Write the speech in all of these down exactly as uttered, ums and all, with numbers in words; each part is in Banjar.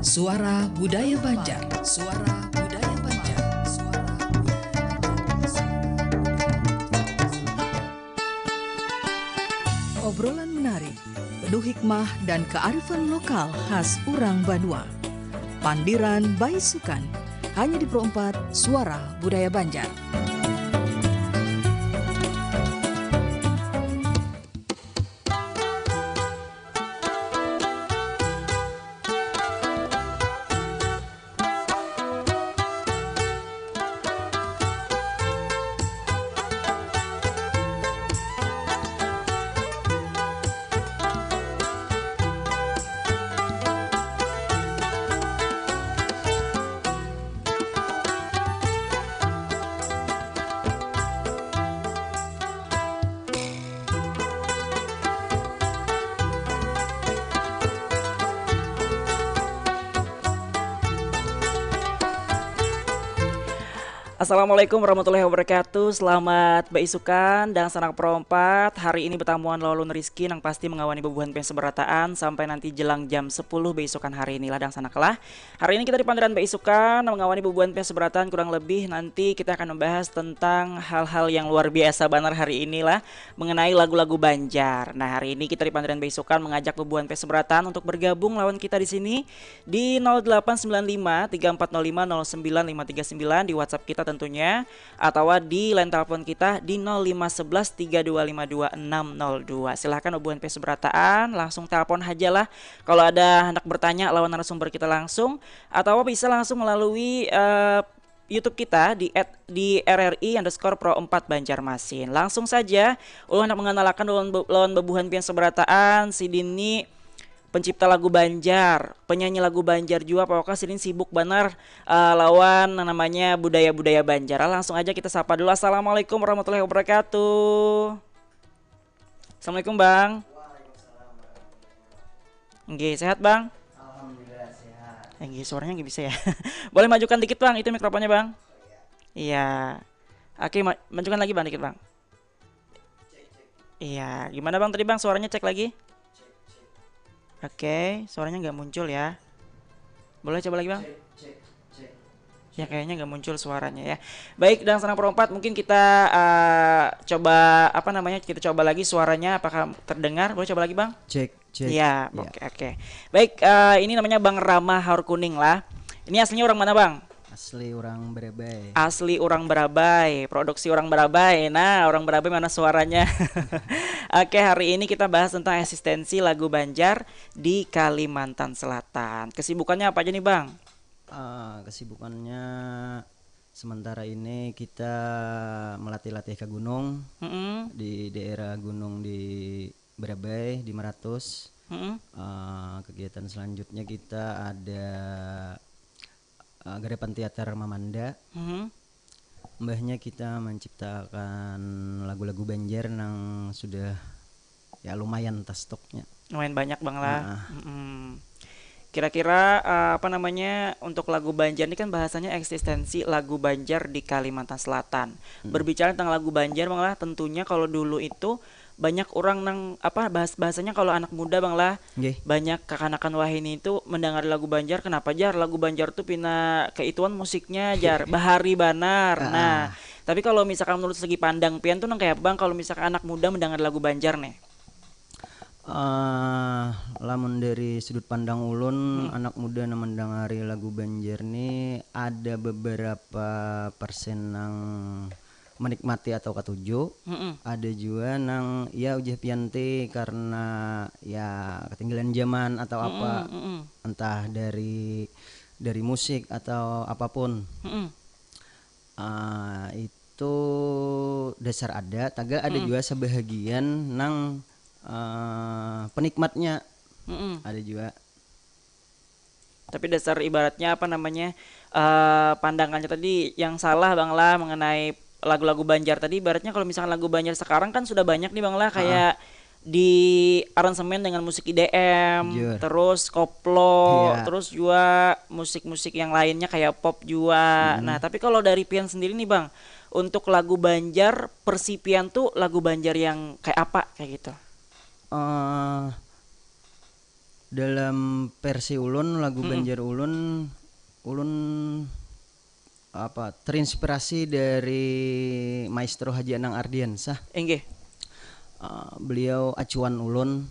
Suara Budaya Banjar. Suara Budaya Banjar. Suara Budaya Banjar. Obrolan menarik, penuh hikmah dan kearifan lokal khas urang banua. Pandiran Baisukan, hanya di Pro empat Suara Budaya Banjar. Assalamualaikum warahmatullahi wabarakatuh. Selamat baisukan dangsanak Pro empat. Hari ini betamuan lawan ulun Rizky nang pasti mengawani bubuhan pian seberataan sampai nanti jelang jam sepuluh baisukan hari inilah dangsanak lah. Hari ini kita di Pandiran Baisukan mengawani bubuhan pian seberataan, kurang lebih nanti kita akan membahas tentang hal-hal yang luar biasa banar hari inilah mengenai lagu-lagu Banjar. Nah, hari ini kita di Pandiran Baisukan mengajak bubuhan pian seberataan untuk bergabung lawan kita di sini di nol delapan sembilan lima tiga empat nol lima nol sembilan lima tiga sembilan, di WhatsApp kita tentunya, atau di line telepon kita di nol lima sebelas tiga dua lima dua enam nol dua. Silahkan bubuhan pian seberataan, langsung telepon haja lah kalau ada hendak bertanya lawan narasumber kita langsung, atau bisa langsung melalui eh, YouTube kita di at, di R R I underscore Pro empat Banjarmasin. Langsung saja, ulun hendak mengenalakan lawan, lawan bubuhan pian seberataan, sidin ni pencipta lagu Banjar, penyanyi lagu Banjar jua, pokoknya sidin sibuk banar eh, lawan nang namanya budaya-budaya Banjar. Langsung aja kita sapa dulu. Assalamualaikum warahmatullahi wabarakatuh. Assalamualaikum, Bang. Nggih, sehat, Bang? Alhamdulillah, sehat. Nggih, suaranya nggih bisa ya. Boleh majukan dikit, Bang, itu mikrofonnya, Bang? Iya. Oke, ma- majukan lagi, Bang, dikit, Bang. Iya, gimana, Bang, tadi, Bang, suaranya cek lagi? Oke, suaranya nggak muncul ya. Boleh coba lagi, Bang? Ya, kayaknya nggak muncul suaranya ya. Baik, dangsanak Pro empat, mungkin kita eh, coba, apa namanya, kita coba lagi suaranya apakah terdengar. Boleh coba lagi, Bang? Cek, cek. Iya, ya. Oke, oke. Baik, eh, ini namanya Bang Rama Haur Kuning lah. Ini aslinya orang mana, Bang? Asli orang Berabai. Asli orang Berabai, produksi orang Berabai. Nah, orang Berabai mana suaranya? Oke, hari ini kita bahas tentang eksistensi lagu Banjar di Kalimantan Selatan. Kesibukannya apa aja nih, Bang? Ah, kesibukannya sementara ini kita melatih-latih ke gunung, mm-mm, di daerah gunung di Berabai, di Meratus. Mm-mm. Ah, kegiatan selanjutnya kita ada ah, Garapan Teater Mamanda. Mm-mm. Mbahnya kita menciptakan lagu-lagu Banjar nang sudah ya lumayan tas stoknya. Lumayan banyak, Bang, lah. Nah. Mm-mm. Kira-kira eh, apa namanya, untuk lagu Banjar ini kan bahasanya eksistensi lagu Banjar di Kalimantan Selatan. Hmm. Berbicara tentang lagu Banjar, Bang, lah, tentunya kalau dulu itu banyak orang nang apa bahas bahasanya kalau anak muda, Bang, lah, nggih, banyak kakanakan wahini itu mendengar lagu Banjar. Kenapa, jar? Lagu Banjar tuh pina keituan musiknya, jar, bahari banar. Ah, nah, tapi kalau misalkan menurut segi pandang pian tuh nang kayak apa, Bang, kalau misalkan anak muda mendengar lagu Banjar nih? Ah, lamun dari sudut pandang ulun, hmm, anak muda nang mendengari lagu Banjar ni ada beberapa persen nang menikmati atau katuju. Mm-mm. Ada jua nang ya ujar pian ti karena ya ketinggalan zaman atau apa, mm-mm, mm-mm, entah dari dari musik atau apapun. Mm-mm. Ah, itu dasar ada, tagal ada, mm-mm, jua sebahagian nang ah, penikmatnya. Mm-mm. Ada jua. Tapi dasar ibaratnya apa namanya, eh, pandangannya tadi yang salah, Bang, lah, mengenai lagu-lagu Banjar tadi. Ibaratnya kalau misalkan lagu Banjar sekarang kan sudah banyak nih, Bang, lah, ah, kayak di aransemen dengan musik I D M, jujur, terus koplo, iya, terus juga musik-musik yang lainnya kayak pop juga. Mm-mm. Nah, tapi kalau dari pian sendiri nih, Bang, untuk lagu Banjar, persipian tuh lagu Banjar yang kayak apa, kayak gitu? Eh, Dalam versi ulun, lagu Mm-mm. Banjar ulun, ulun apa, terinspirasi dari Maestro Haji Anang Ardiansah. Inggih. Uh, beliau acuan ulun.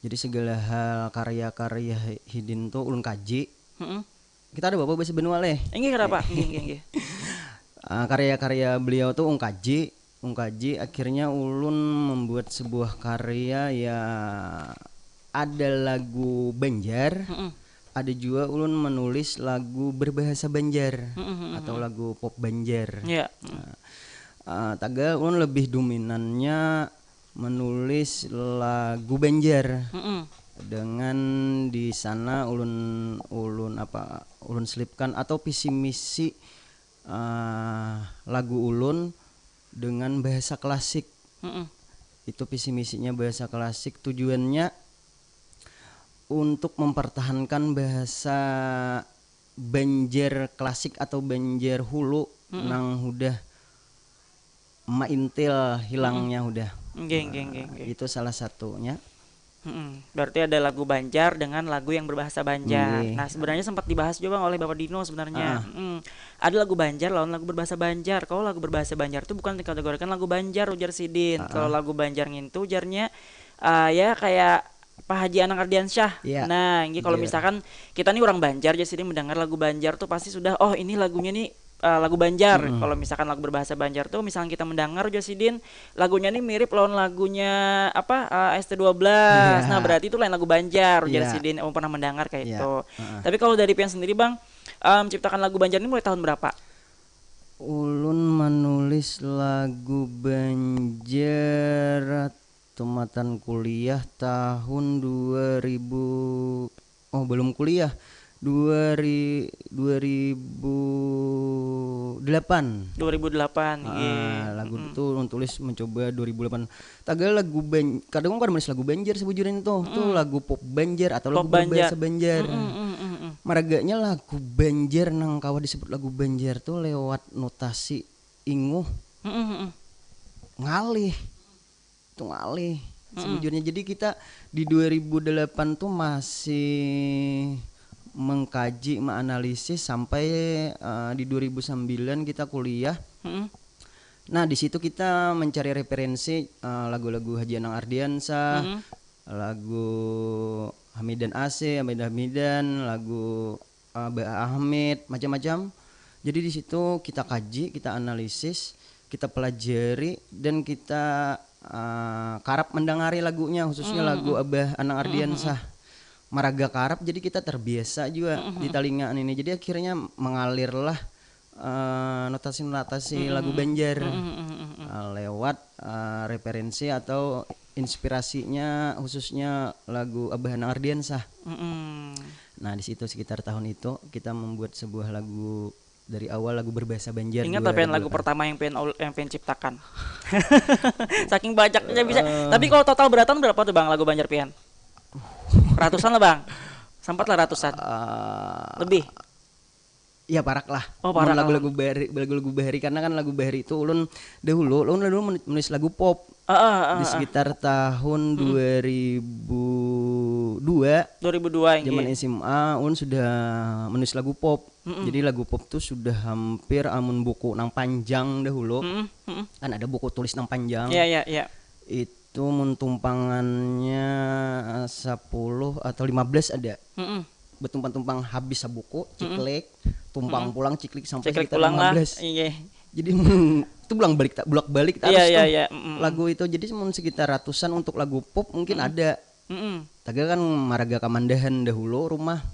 Jadi segala hal karya-karya hi- hidin tuh ulun kaji. Mm-mm. Kita ada bapak bahasa Benua leh. Inggih, kenapa? Inggih, inggih, inggih. Uh, karya-karya beliau tuh ulun kaji, ulun kaji. Akhirnya ulun membuat sebuah karya ya, ada lagu Banjar, Mm-mm. ada juga ulun menulis lagu berbahasa Banjar Mm-mm, mm-mm. atau lagu pop Banjar. Ya. Nah, uh, tagal ulun lebih dominannya menulis lagu Banjar Mm-mm. dengan di sana ulun ulun apa ulun selipkan atau visi misi uh, lagu ulun dengan bahasa klasik. Mm-mm. Itu visi misinya bahasa klasik, tujuannya untuk mempertahankan bahasa Banjar klasik atau Banjar hulu Mm-mm. nang hudah maintil hilangnya hudah. Inggih, inggih, inggih, inggih. Itu salah satunya. Mm-mm. Berarti ada lagu Banjar dengan lagu yang berbahasa Banjar. Inggih. Nah, sebenarnya sempat dibahas juga, Bang, oleh Bapak Dino sebenarnya. Ah. Mm-mm. Ada lagu Banjar lawan lagu berbahasa Banjar. Kalau lagu berbahasa Banjar tuh bukan dikategorikan lagu Banjar, ujar sidin. Ah. Kalau lagu Banjar ngintu ujarnya, eh, ya, kayak Pak Haji Anang Ardiansyah. Iya. Nah, ini kalau Iya. Misalkan kita nih orang Banjar, jadi sidin mendengar lagu Banjar tuh pasti sudah, "Oh, ini lagunya nih, eh, lagu Banjar." Mm-mm. Kalau misalkan lagu berbahasa Banjar tuh, misalkan kita mendengar, ujar sidin, lagunya nih mirip lawan lagunya apa, eh, S T dua belas. Iya. Nah, berarti itu lain lagu Banjar, ujar Iya. sidin. Amun pernah mendengar kayak Iya. itu. Heeh. Tapi kalau dari pian sendiri, Bang, em, ciptakan lagu Banjar ini mulai tahun berapa? Ulun menulis lagu Banjar tumatan kuliah tahun dua ribu, oh, belum kuliah, dua ri, dua ribu delapan. Dua ribu delapan, Ah, iya. Lagu Mm-mm. itu ulun tulis mencoba dua ribu delapan. Tagal lagu Ban, kadang kada menulis lagu Banjar sebujurnya tuh. Tuh Mm-mm. Lagu pop Banjar atau Pop lagu Banjar. Berbahasa Banjar. Mm-mm, mm-mm, mm-mm. Maraganya lagu Banjar nang kawa disebut lagu Banjar tuh lewat notasi inguh, Mm-mm, mm-mm. ngalih. Itu ngalih. Mm-mm. Sebujurnya, jadi kita di dua ribu delapan tuh masih mengkaji, menganalisis sampai, eh, di dua ribu sembilan kita kuliah. Mm-mm. Nah, di situ kita mencari referensi, eh, lagu-lagu Haji Anang Ardiansyah, Mm-mm. lagu Hamidan A C, Hamidan Hamidan, lagu, eh, Bah Ahmed, macam-macam. Jadi di situ kita kaji, kita analisis, kita pelajari, dan kita, eh, karap mendengari lagunya, khususnya Mm-mm. lagu Abah Anang Ardiansyah. Maraga karap, jadi kita terbiasa juga Mm-mm. di talinga ini. Jadi akhirnya mengalirlah, eh, notasi-notasi Mm-mm. lagu Banjar. Mm-mm, mm-mm, mm-mm. Eh, lewat, eh, referensi atau inspirasinya, khususnya lagu Abah Anang Ardiansyah. Mm-mm. Nah, di situ sekitar tahun itu kita membuat sebuah lagu dari awal, lagu berbahasa Banjar. Ingat Dua tak, pian, lagu lagu apa? Pertama yang pian ul- yang pian ciptakan? Saking banyaknya bisa. Eh. Tapi kalau total beratan berapa tuh, Bang, lagu Banjar pian? Ratusan lah, Bang. Sempat lah ratusan. Eh, Lebih. Ya, parak lah. Oh, Mun parak, lagu-lagu bahari, lagu-lagu bahari, karena kan lagu bahari itu ulun dahulu, ulun dahulu men- menulis lagu pop. Heeh, heeh, Di heeh. Sekitar tahun dua ribu dua, dua ribu dua, zaman inggih. S M A, ulun sudah menulis lagu pop. Mm-mm. Jadi lagu pop tuh sudah hampir amun buku nang panjang dahulu. Mm-mm, mm-mm. Kan ada buku tulis nang panjang. Iya, iya, iya. Itu mun tumpangannya, eh, sepuluh atau lima belas ada. Mm-mm. Betumpang-tumpang habis sabuku, ciklik, tumpang Mm-mm. pulang, ciklik sampai Ciklik sekitar pulang lah. lima belas. Iya. Jadi mun itu bulang balik ta- bulak balik Iya, terus iya, tuh. Iya. Mm-mm. Lagu itu, jadi mun sekitar ratusan untuk lagu pop mungkin Mm-mm. ada. Mm-mm. Tagal kan maraga kamandahan dahulu rumah,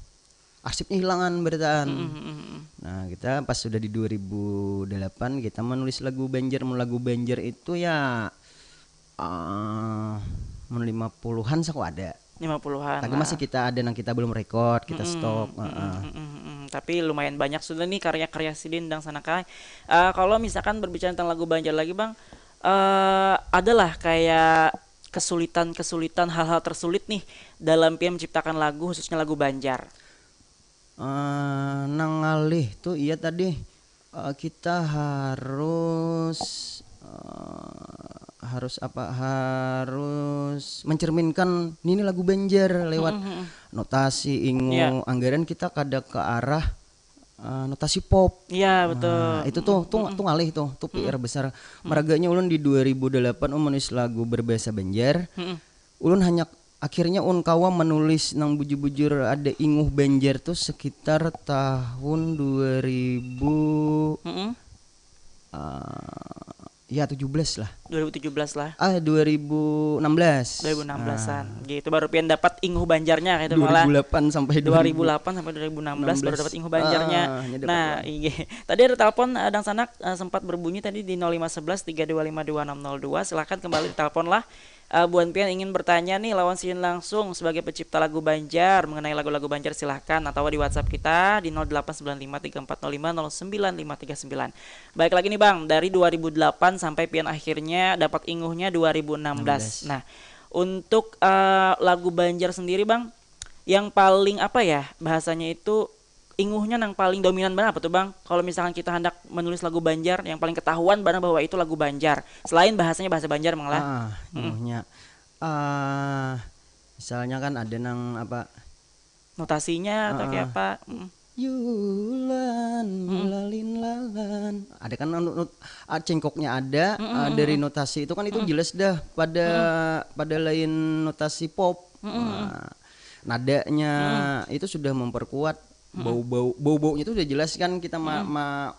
arsipnya hilangan berataan. Mm-mm, mm-mm. Nah, kita pas sudah di dua ribu delapan kita menulis lagu Banjar. Mun lagu Banjar itu ya, eh, mun lima puluhan saku ada. Lima puluhan Tapi lah. Masih kita ada nang kita belum record, kita Mm-mm, stop. mm-mm, Heeh. mm-mm, mm-mm. Tapi lumayan banyak sudah nih karya-karya sidin dang sana kai. Eh, kalau misalkan berbicara tentang lagu Banjar lagi, Bang, eh, adalah kayak kesulitan-kesulitan, hal-hal tersulit nih dalam pian menciptakan lagu, khususnya lagu Banjar. Eh, nang ngalih tuh iya tadi, eh, kita harus, eh, harus apa, harus mencerminkan ini lagu Banjar lewat notasi, ingu, Iya. Anggaran kita kada ke arah eh, notasi pop. Iya, betul. Nah, itu tuh tuh tuh ngalih tuh, tuh P R besar. Maraganya ulun di dua ribu delapan ulun menulis lagu berbahasa Banjar. Ulun hanya akhirnya ulun kawa menulis nang bujur-bujur ada inguh Banjar tuh sekitar tahun dua ribu Mm-mm. eh, ya tujuh belas lah. dua ribu tujuh belas lah. Ah, dua ribu enam belas. dua ribu enam belasan. Gitu, baru pian dapat inguh Banjarnya kayak itu Dua malah. ribu delapan sampai dua ribu delapan sampai dua ribu enam belas baru dapat inguh Banjarnya. Ah, nya dapat Nah, lah. Iya. Tadi ada telepon, eh, dangsanak, eh, sempat berbunyi tadi di nol lima sebelas tiga dua lima dua enam nol dua. Silahkan kembali telepon lah. Eh, buan pian ingin bertanya nih lawan sidin langsung sebagai pencipta lagu Banjar, mengenai lagu-lagu Banjar, silahkan, atau di WhatsApp kita di nol delapan sembilan lima tiga empat nol lima nol sembilan lima tiga sembilan. Baik lagi nih Bang, dari dua ribu delapan sampai pian akhirnya dapat inguhnya dua ribu enam belas. Nah, untuk eh, lagu Banjar sendiri Bang, yang paling apa ya bahasanya itu, inguhnya nang paling dominan banar apa tuh Bang? Kalau misalkan kita hendak menulis lagu Banjar, yang paling ketahuan banar bahwa itu lagu Banjar, selain bahasanya bahasa Banjar mang lah. Ah, inguhnya. Ah, misalnya kan ada nang apa, Notasinya atau kayak apa? Mm. Yulan, lalin lalan. Ada kan anu, not- ah, cengkoknya ada, ah, dari notasi itu kan itu jelas dah pada pada lain notasi pop. Nah, nadanya itu sudah memperkuat bau-bau, bau-baunya itu udah jelas kan kita ma, ma-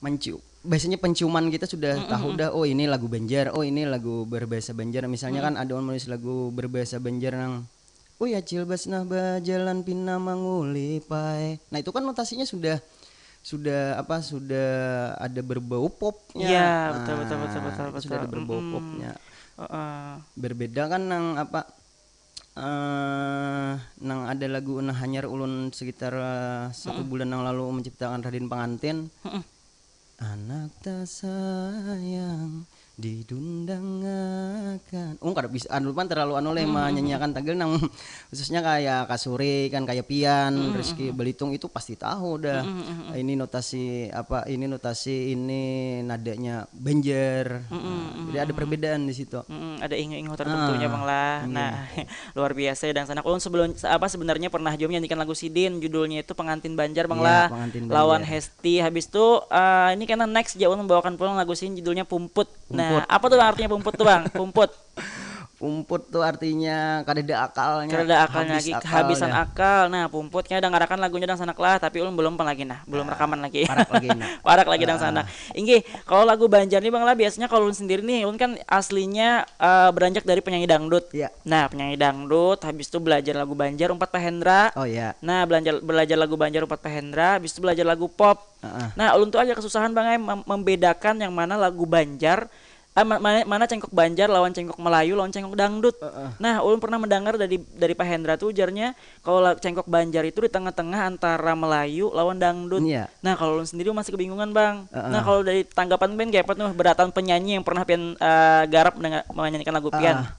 mencium. Biasanya penciuman kita sudah tahu dah, oh ini lagu Banjar, oh ini lagu berbahasa Banjar. Misalnya kan ada orang menulis lagu berbahasa Banjar nang, "Uy, Acil Basnah bajalan pina mangulip ai." Nah, itu kan notasinya sudah sudah apa, sudah ada berbau popnya. Iya, betul, betul, betul, Nah, betul, itu betul. sudah ada berbau Mm-mm. popnya. Heeh. Berbeda kan nang apa, eh nang ada lagu nah hanyar ulun sekitar eh, satu bulan yang lalu menciptakan Radin Pangantin. Mm-mm. Anak tak sayang didundangakan. Oh, kada bisa, anu pan terlalu anu leh menyanyiakan tagal nang khususnya kayak Kasuri kan, kayak Pian, Rizky Belitung itu pasti tahu dah. Ini notasi apa, ini notasi, ini nadanya Banjar. Nah, jadi ada perbedaan di situ. Mm-mm, ada ingu-ingu tertentunya Ah, bang lah. iya. Nah, luar biasa ya dangsanak. Ulun sebelum apa sebenarnya pernah juga menyanyikan lagu sidin, judulnya itu Pengantin Banjar bang Iya, lah. Pengantin Lawan Banjar. Hesti. Habis itu eh, ini kena next ja ulun membawakan pulang lagu sidin judulnya Pumput. Nah, Pumput, apa tuh bang artinya Pumput tuh bang? Pumput. Pumput tuh artinya kada ada akalnya. Kada ada akalnya Habis lagi, akal kehabisan dah. Akal. Nah, Pumputnya dangarakan lagunya dangsanak lah, tapi ulun belum pan lagi nah, belum rekaman lagi. Parak lagi nah. Parak lagi dangsanak. Inggih, kalau lagu Banjar nih bang lah biasanya kalau ulun sendiri nih, ulun kan aslinya eh, beranjak dari penyanyi dangdut. Iya. Nah, penyanyi dangdut, habis itu belajar lagu Banjar umpat Pak Hendra. Oh iya. Nah, belajar belajar lagu Banjar umpat Pak Hendra, habis itu belajar lagu pop. Heeh. Nah, ulun tuh agak kesusahan bang ai mem- membedakan yang mana lagu Banjar, eh, ma- mana, mana cengkok Banjar lawan cengkok Melayu lawan cengkok dangdut. Heeh. Nah, ulun pernah mendengar dari dari Pak Hendra tuh ujarnya kalau la- cengkok Banjar itu di tengah-tengah antara Melayu lawan dangdut. Iya. Nah, kalau ulun sendiri masih kebingungan bang. Heeh. Nah, kalau dari tanggapan pian kayak apa tuh berataan penyanyi yang pernah pian eh, garap dengan menyanyikan lagu pian. Ah,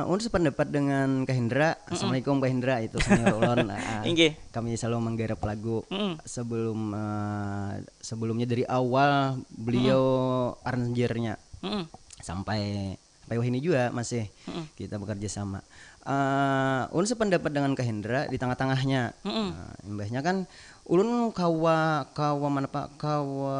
eh, ulun sependapat dengan Kak Hendra. Assalamualaikum Kak Hendra, itu senior ulun. Ah, Inggih. Kami selalu menggarap lagu Mm-mm. sebelum eh, sebelumnya dari awal beliau arrangernya Mm-mm. sampai sampai wahini juga masih Mm-mm. kita bekerja sama. Eh, ulun sependapat dengan Kak Hendra di tengah-tengahnya. Mm-mm. Nah, imbahnya kan ulun kawa kawa mana pak kawa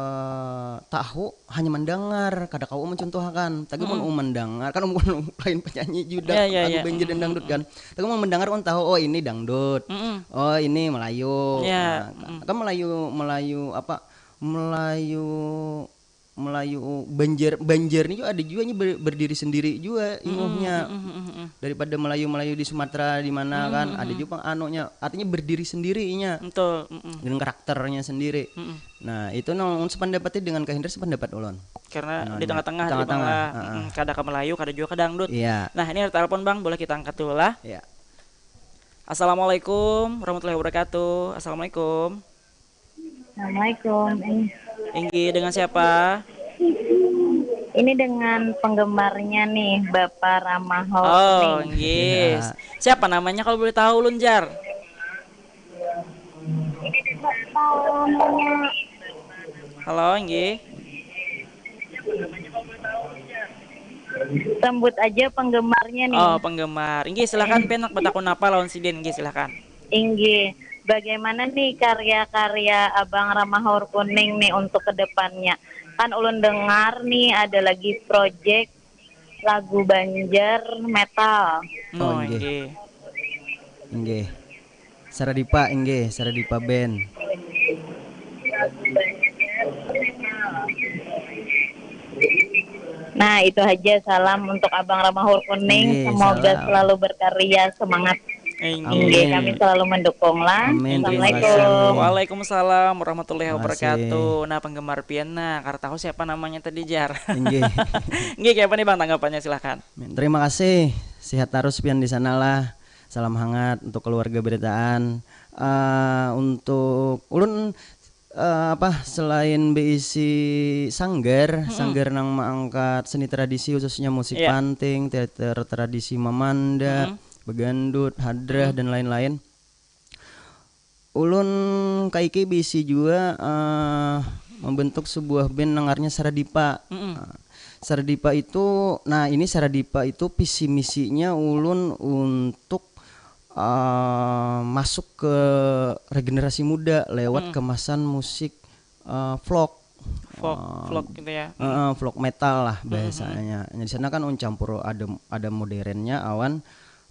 tahu hanya mendengar kada kawa mencontohkan tapi mun mendengar kan mun lain penyanyi juga Ya, ya, lagu ya. Banjar dan dangdut kan tapi mun mendengar kan tahu oh ini dangdut Mm-mm. oh ini Melayu Ya, nah, kan Melayu Melayu apa Melayu Melayu Banjar Banjar ni juga ada juga nya ber- berdiri sendiri juga inguhnya Mm-mm, mm-mm. daripada Melayu Melayu di Sumatera di mana kan ada juga anunya artinya berdiri sendirinya Betul. Mm-mm. dengan karakternya sendiri. Mm-mm. Nah, itu nang sependapatnya dengan Kak Hendra sependapat ulun. Karena Nah, di di tengah-tengah di tengah-tengah, bawah, heeh. mm-mm, kada ke Melayu, kada juga ke dangdut. Iya. Nah, ini ada telepon bang, boleh kita angkat dulu lah. Ya. Assalamualaikum warahmatullahi wabarakatuh. Assalamualaikum. Assalamualaikum. Eh, Inggih, dengan siapa? Ini dengan penggemarnya nih, Bapak Ramahol Oh, nih. inggih. Ya. Siapa namanya kalau boleh tahu, Lunjar? Halo, inggih. Sambut aja penggemarnya nih. Oh, penggemar. Inggih, silakan, Pian, nak batakun apa lawan sidin? Inggih, silakan. Inggih, bagaimana nih karya-karya Abang Ramahur Kuning nih untuk kedepannya? Kan ulun dengar nih ada lagi project lagu Banjar metal. Oh, Oh, inggih. Inggih. Inggih. Saradipa, inggih, Saradipa Band. Nah, itu aja, salam untuk Abang Ramahur Kuning. Inggih, Semoga salam. Selalu berkarya, semangat. Inggih. Inggih, Amin. Kami selalu mendukung lah. Amin, terima Assalamualaikum. kasih. Waalaikumsalam warahmatullahi Terima wabarakatuh. kasih. Nah, penggemar Pian, nah, kada tahu siapa namanya tadi, jar. Inggih. Inggih, kayak apa nih, Bang, tanggapannya? Silakan. Terima kasih. Sehat terus Pian di sanalah. Salam hangat untuk keluarga berataan. Eh, untuk ulun, eh, apa, selain beisi sanggar, sanggar nang mengangkat seni tradisi, khususnya musik Iya. panting, teater tradisi mamanda, begandut, hadrah, dan lain-lain. Ulun kaiki beisi jua, eh, membentuk sebuah band nangarnya Saradipa. Mm-mm. Nah, Saradipa itu, nah, ini Saradipa itu visi misinya ulun untuk, eh, masuk ke regenerasi muda lewat kemasan musik, eh, folk. Folk, Eh, folk gitu ya. eh, eh, folk metal lah bahasanya. Nah, di sana kan ulun campur ada, ada modernnya awan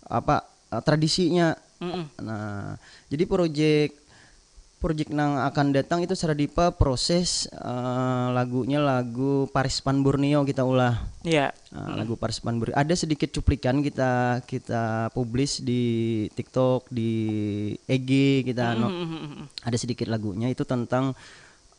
apa, eh, tradisinya. Mm-mm. Nah, jadi project project nang akan datang itu Saradipa proses, eh, lagunya lagu Paris Pan Borneo kita ulah. Iya. Nah, lagu Paris Pan Borneo. Ada sedikit cuplikan kita kita publish di TikTok, di I G kita anu. Mm-mm. Ada sedikit lagunya itu tentang,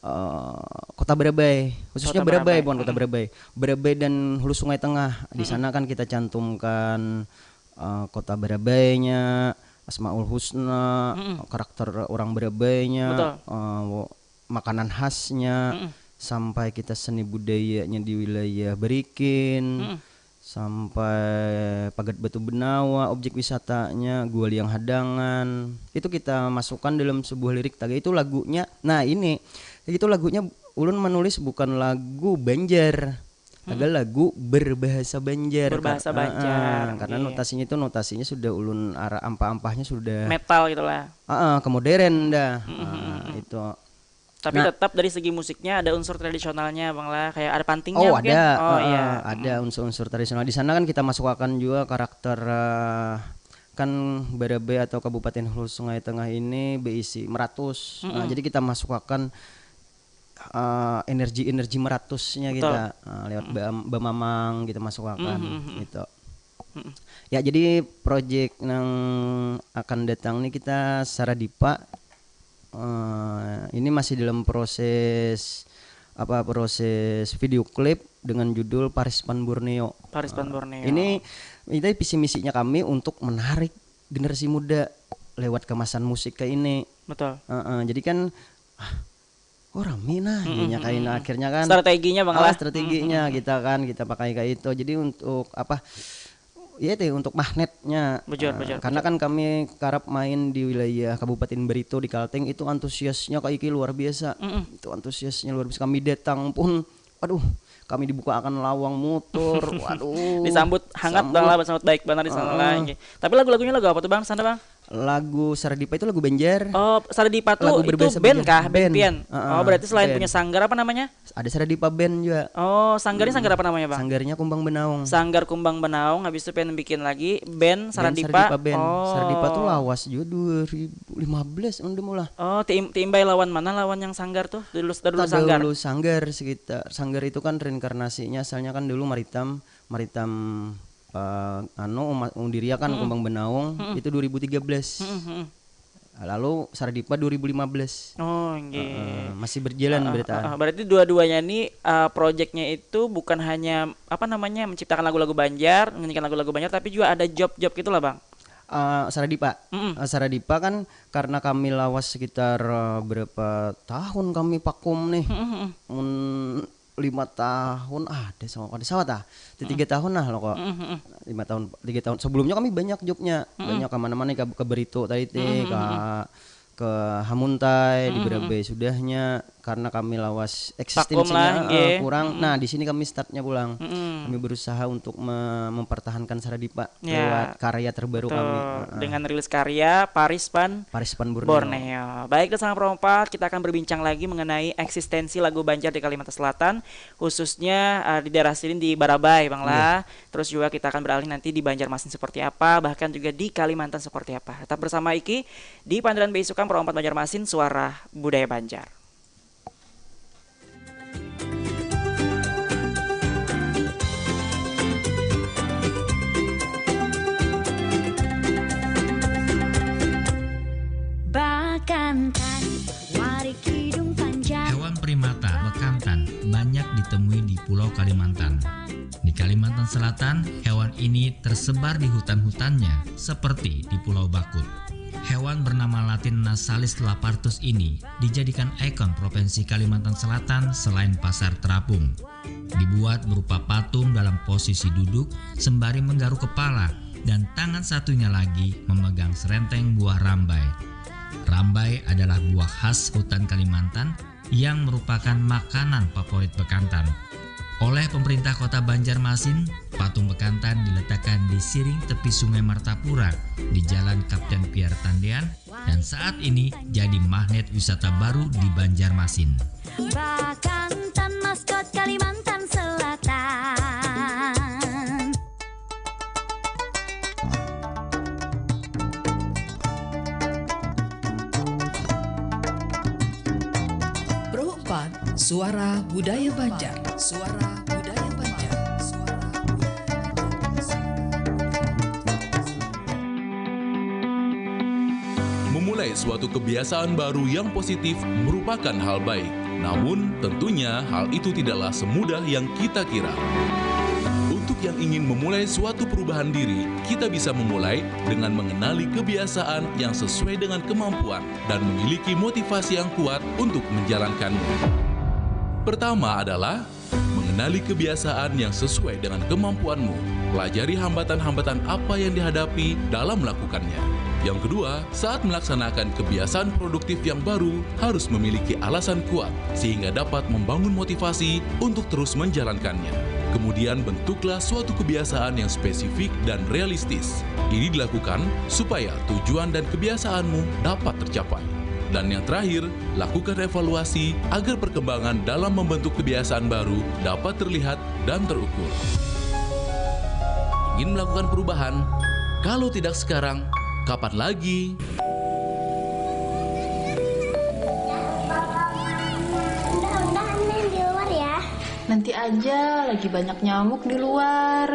eh, Kota Barabai, khususnya Kota Barabai, Barabai. Bukan Kota Barabai. Barabai dan Hulu Sungai Tengah. Di sana kan kita cantumkan, eh, Kota Barabainya, Asmaul Husna, karakter orang Barabainya, Betul. eh, wo- makanan khasnya, sampai kita seni budayanya di wilayah Berikin, sampai Pagat Batu Benawa, objek wisatanya, Gua Liang Hadangan. Itu kita masukkan dalam sebuah lirik taga itu lagunya. Nah, ini itu lagunya ulun menulis bukan lagu Banjar. Taga lagu berbahasa Banjar. Berbahasa Kar- Banjar, ah, karena iya. Notasinya itu notasinya sudah ulun arah ampah-ampahnya sudah Metal gitulah. ah, ah, ke modern dah. Nah, itu. Tapi Nah. Tetap dari segi musiknya ada unsur tradisionalnya, Bang, lah. Kayak ada pantingnya Oh, mungkin? Ada. Oh, eh, iya. Ada unsur-unsur tradisional. Di sana kan kita masukkan juga karakter, eh, kan Barabai atau Kabupaten Hulu Sungai Tengah ini berisi meratus. Nah, jadi kita masukkan, eh, energi-energi meratusnya Betul. Kita, eh, lewat bam- bamamang kita masukkan gitu. Ya, jadi project nang akan datang nih kita Saradipa, eh, ini masih dalam proses apa, proses video klip dengan judul Paris Pan Borneo. Paris Pan Borneo. Ini ini visi misinya kami untuk menarik generasi muda lewat kemasan musik kayak ini. Betul. Heeh, jadi kan, ah, oh, rame nah, inya kaina akhirnya kan. Strateginya, Bang, Ah, lah. Strateginya kita kan kita pakai kayak itu. Jadi untuk apa? Iya teh, untuk magnetnya. Bujur, Nah, bujur, karena kan kami karap main di wilayah Kabupaten Barito di Kalteng, itu antusiasnya kayak iki luar biasa. Itu antusiasnya luar biasa. Kami datang pun, aduh, kami dibukakan lawang motor, waduh. Disambut hangat, Bang, lah, sambut baik banget di sana lah. Tapi lagu-lagunya lagu apa tuh, Bang, sana, Bang? Lagu Saradipa itu lagu Banjar. Oh, Saradipa tuh Lagu itu berbahasa band Banjar. Kah? Band Band. Pian? Heeh, Oh, berarti selain band. Punya Sanggar apa namanya? Ada Saradipa Band juga. Oh, sanggarnya sanggar apa namanya, Bang? Sanggarnya Kumbang Benaung. Sanggar Kumbang Benaung, habis itu pengen bikin lagi band Band Saradipa. Saradipa Band. Oh. Saradipa tuh lawas juga dua ribu lima belas anu mulai. Oh, tim tiimbai lawan mana, lawan yang sanggar tuh? Dulu dulu sanggar. Dulu Sanggar sekitar. Sanggar itu kan reinkarnasinya asalnya kan dulu Maritam, Maritam, eh, anu umat Undiria kan Kumbang Benaung itu dua ribu tiga belas. Lalu Saradipa dua ribu lima belas. Oh, nggih. Eh, masih berjalan Ah, berita. ah, ah. Berarti dua-duanya nih, eh, projectnya itu bukan hanya apa namanya, menciptakan lagu-lagu Banjar, menyanyikan lagu-lagu Banjar, tapi juga ada job-job gitulah, Bang. Eh, Saradipa. Mm-mm. Eh, Saradipa kan karena kami lawas sekitar, eh, berapa tahun kami vakum nih. Mun lima tahun ada sama ada sawat ah. Di tiga tahun lah lo kok. Lima tahun, tiga tahun. Sebelumnya kami banyak jobnya. Banyak kemana-mana ke, ke Barito tadi teh, ke ke Hamuntai di Barabai sudahnya, karena kami lawas eksistensinya lah, eh, kurang. Mm-mm. Nah, di sini kami startnya pulang. Mm-mm. Kami berusaha untuk me- mempertahankan Saradipa. Ya. Lewat karya terbaru kami. Betul. Heeh. Dengan rilis karya Paris Pan Paris Pan Borneo. Borneo. Baik, Dasang Perompat, kita akan berbincang lagi mengenai eksistensi lagu Banjar di Kalimantan Selatan, khususnya, eh, di daerah sini di Barabai, Bang lah. Iya. Terus juga kita akan beralih nanti di Banjarmasin seperti apa, bahkan juga di Kalimantan seperti apa. Tetap bersama Iki di Pandaran Beisukan Perompat Banjarmasin, Suara Budaya Banjar. Bakantan, warik hidung panjang. Hewan primata bekantan banyak ditemui di Pulau Kalimantan. Di Kalimantan Selatan, hewan ini tersebar di hutan-hutannya, seperti di Pulau Bakut. Hewan bernama latin Nassalis lapartus ini dijadikan ikon Provinsi Kalimantan Selatan selain Pasar Terapung. Dibuat berupa patung dalam posisi duduk sembari menggaruk kepala dan tangan satunya lagi memegang serenteng buah rambai. Rambai adalah buah khas hutan Kalimantan yang merupakan makanan favorit bekantan. Oleh pemerintah kota Banjarmasin, patung bekantan diletakkan di siring tepi Sungai Martapura di Jalan Kapten Pierre Tandean dan saat ini jadi magnet wisata baru di Banjarmasin. Bakantan, maskot Kalimantan Selatan. Pro empat, Suara Budaya Banjar. Suara Budaya Banjar. Suara Budaya Banjar. Memulai suatu kebiasaan baru yang positif merupakan hal baik. Namun, tentunya hal itu tidaklah semudah yang kita kira. Untuk yang ingin memulai suatu perubahan diri, kita bisa memulai dengan mengenali kebiasaan yang sesuai dengan kemampuan dan memiliki motivasi yang kuat untuk menjalankannya. Pertama adalah mengenali kebiasaan yang sesuai dengan kemampuanmu. Pelajari hambatan-hambatan apa yang dihadapi dalam melakukannya. Yang kedua, saat melaksanakan kebiasaan produktif yang baru, harus memiliki alasan kuat sehingga dapat membangun motivasi untuk terus menjalankannya. Kemudian, bentuklah suatu kebiasaan yang spesifik dan realistis. Ini dilakukan supaya tujuan dan kebiasaanmu dapat tercapai. Dan yang terakhir, lakukan evaluasi agar perkembangan dalam membentuk kebiasaan baru dapat terlihat dan terukur. Ingin melakukan perubahan? Kalau tidak sekarang, kapan lagi? Udah-udahan main di luar ya. Nanti aja, lagi banyak nyamuk di luar.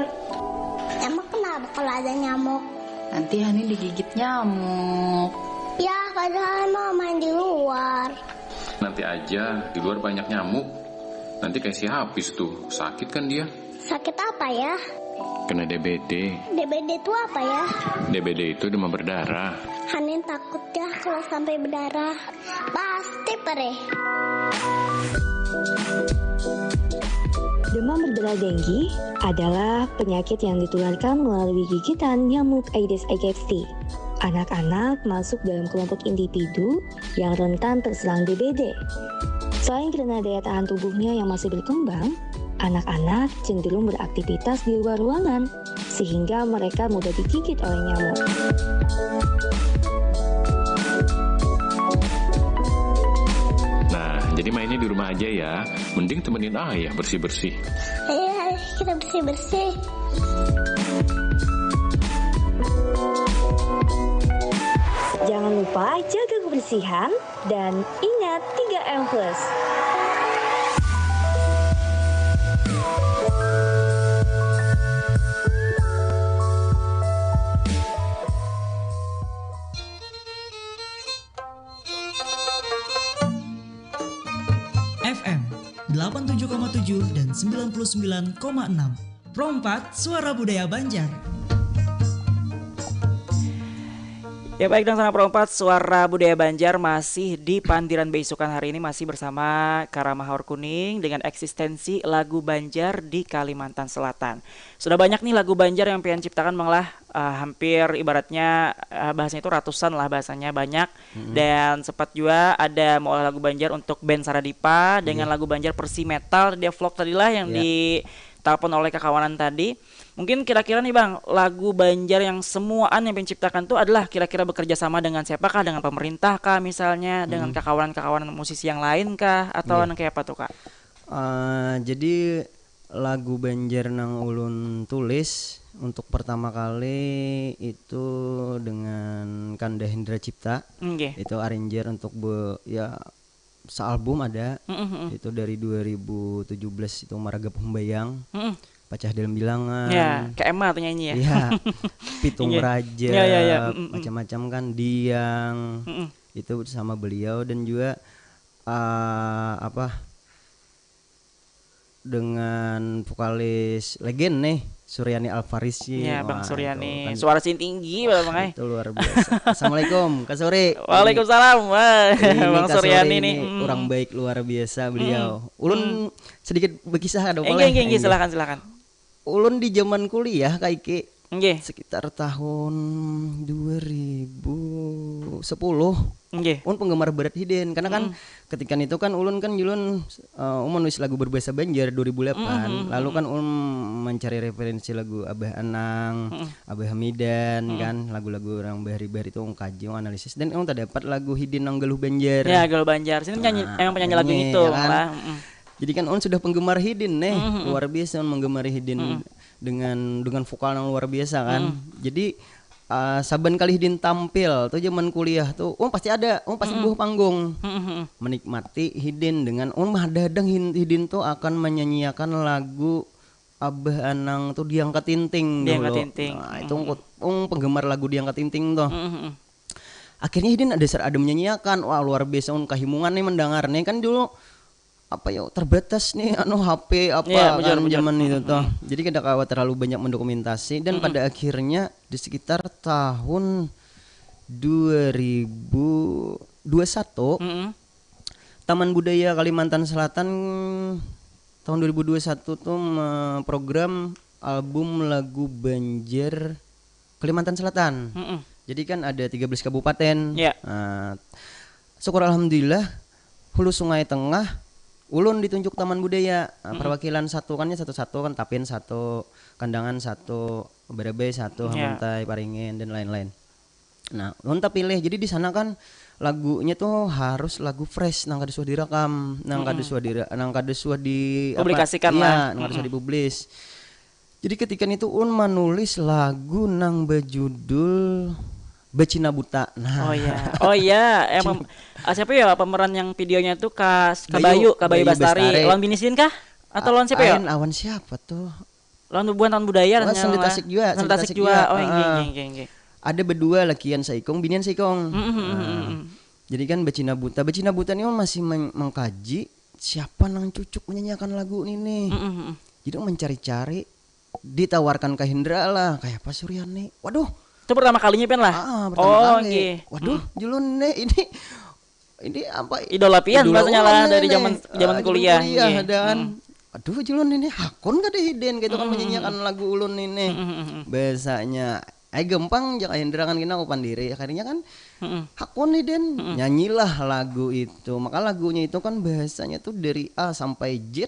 Emang kenapa kalau ada nyamuk? Nanti Hani digigit nyamuk. Ya, padahal mau main di luar. Nanti aja, di luar banyak nyamuk. Nanti kayak si Hafiz tuh, sakit kan dia? Sakit apa ya? Kena D B D. D B D itu apa ya? D B D itu demam berdarah. Hanin takut ya kalau sampai berdarah. Pasti perih. Demam berdarah denggi adalah penyakit yang ditularkan melalui gigitan nyamuk Aedes aegypti. Anak-anak masuk dalam kelompok individu yang rentan terserang D B D. Selain karena daya tahan tubuhnya yang masih berkembang, anak-anak cenderung beraktivitas di luar ruangan, sehingga mereka mudah digigit oleh nyamuk. Nah, jadi mainnya di rumah aja ya. Mending temenin ayah bersih-bersih. Ayo, ayo, kita bersih-bersih. Jangan lupa jaga kebersihan dan ingat tiga M plus. F M delapan tujuh koma tujuh dan sembilan puluh sembilan koma enam. Pro empat, Suara Budaya Banjar. Ya baik, Dangsanak Perempat, Suara Budaya Banjar masih di Pandiran Beisukan hari ini, masih bersama Karama Haur Kuning dengan eksistensi lagu Banjar di Kalimantan Selatan. Sudah banyak nih lagu Banjar yang pian ciptakan, Bang lah. Eh, hampir ibaratnya, eh, bahasanya itu ratusan lah, bahasanya banyak. Dan sempat juga ada maulah lagu Banjar untuk band Saradipa dengan lagu Banjar versi metal, dia vlog tadi lah yang ditelepon oleh kakawanan tadi. Mungkin kira-kira nih Bang, lagu Banjar yang semuaan yang pian ciptakan tuh adalah kira-kira bekerja sama dengan siapakah? Dengan pemerintah kah misalnya, dengan kakawanan-kakawanan musisi yang lain kah, atau nang kayak apa tuh, Kak? Eh, jadi lagu Banjar nang ulun tulis untuk pertama kali itu dengan Kanda Hendra Cipta. Nggih. Itu arranger untuk be, ya, sealbum ada. Mm-mm, mm-mm. Itu dari dua ribu tujuh belas itu, Maragap Humbayang, Mm-mm. Pacah Dalam Bilangan. Ya, kayak Emma tuh nyanyi ya. Ya, Pitung Iya. Raja, Ya, ya, ya. Mm-mm. Macam-macam kan, Diang. Mm-mm. Itu sama beliau dan juga eh, apa, dengan vokalis legend nih, Suryani Alfarisi. Ya, Bang Wah, Suryani. Itu kan, Suara sing tinggi, Bang, eh. Itu luar biasa. Assalamualaikum, Kak Suri. Waalaikumsalam. Wah, Ini Bang Kak Suryani Suri nih. Ini Mm. Orang baik luar biasa beliau. Ulun sedikit berkisah ada Enggak, boleh? enggak, enggak, silakan, silakan. Ulun di zaman kuliah, Kak Iki, Nggih. sekitar tahun dua ribu sepuluh. Nggih. Ulun penggemar berat hidin karena kan ketika itu kan ulun kan julun eh, ulun nulis lagu berbahasa Banjar dua ribu delapan. Mm-mm. Lalu kan ulun mencari referensi lagu Abah Anang, Abah Hamidan kan, lagu-lagu orang bahari-bahari itu ulun kaji, ulun analisis dan ulun terdapat lagu hidin nang Galuh Banjar. Ya, Galuh Banjar. Sini penyanyi, Nah, emang penyanyi lagu ini, itu ya kan? Lah. Mm-mm. Jadi kan ulun sudah penggemar hidin nih, luar biasa ulun menggemari hidin dengan dengan vokal yang luar biasa kan. Jadi uh, saban kali hidin tampil tuh zaman kuliah tuh, ulun pasti ada, ulun pasti buah panggung. Mm-mm. Menikmati hidin dengan ulun mahadang hidin tuh akan menyanyiakan lagu Abah Anang tuh, Diang Katinting Diang dulu. Katinting. Nah, itu ulun, ulun penggemar lagu Diang Katinting tuh. Mm-mm. Akhirnya hidin ada ser ada menyanyiakan, wah, luar biasa, ulun kahimungan nih mendengar nih kan dulu apa ya, terbatas nih anu H P apa Iya, benar, kan benar. Zaman itu tuh. Jadi kada kawa terlalu banyak mendokumentasi dan pada akhirnya di sekitar tahun dua ribu dua satu, Mm-mm. Taman Budaya Kalimantan Selatan tahun dua ribu dua satu tuh me- program album lagu Banjar Kalimantan Selatan. Mm-mm. Jadi kan ada tiga belas kabupaten. Ya. Nah, syukur alhamdulillah, Hulu Sungai Tengah, ulun ditunjuk Taman Budaya. Nah, perwakilan satu kan, satu-satu kan, Tapin satu, Kandangan satu, Barabai satu, Ya. Hamuntai, Paringin, dan lain-lain. Nah, ulun terpilih. Jadi di sana kan lagunya tuh harus lagu fresh, nang kada suah direkam, nang kada suah dire, nang kada suah di apa, Publikasikan iya, lah. Nang kada suah dipublis. Jadi ketika itu ulun menulis lagu nang berjudul Becina Buta. Nah, Oh iya. Oh iya, emang ah, siapa ya pemeran yang videonya tuh Kak Kak Bayu, Bayu, Kak Bayu Bayu Bastari. Bastari. Lawan bini sidin kah? Atau lawan siapa ya? Ain awan siapa tuh? Lawan bubuhan Taman Budaya Wah, rasanya Sandi lah. Tasik juga, Sandi Sandi Tasik Tasik juga. juga. Oh, iya, Heeh. iya, iya, iya. Ada berdua, lakian saikung, binian saikung. Mm-mm, mm-mm, Nah, mm-mm. Jadi kan Becina Buta, Becina Buta ni masih meng- mengkaji siapa nang cucuk menyanyiakan lagu ini. Mm-mm, mm-mm. Jadi mencari-cari, ditawarkan ke Hendra lah, kayak apa Suryani. Waduh, Itu pertama kalinya pian lah. Ah, pertama Oh, kali. nggih. Waduh, julun nih ini ini apa? Idola pian Idola maksudnya ulun lah nih, dari nih. zaman zaman Ah, kuliah. kuliah Nggih. dan Hmm. Aduh, julun ini hakun kada hidin gitu kan menyanyiakan lagu ulun ini. Hmm, hmm, hmm, hmm. Biasanya eh gampang, jangan Hendra kan kena aku pandiri. Akhirnya kan Hmm, hmm. Hakun hidin, nyanyilah lagu itu. Maka lagunya itu kan bahasanya tuh dari A sampai Z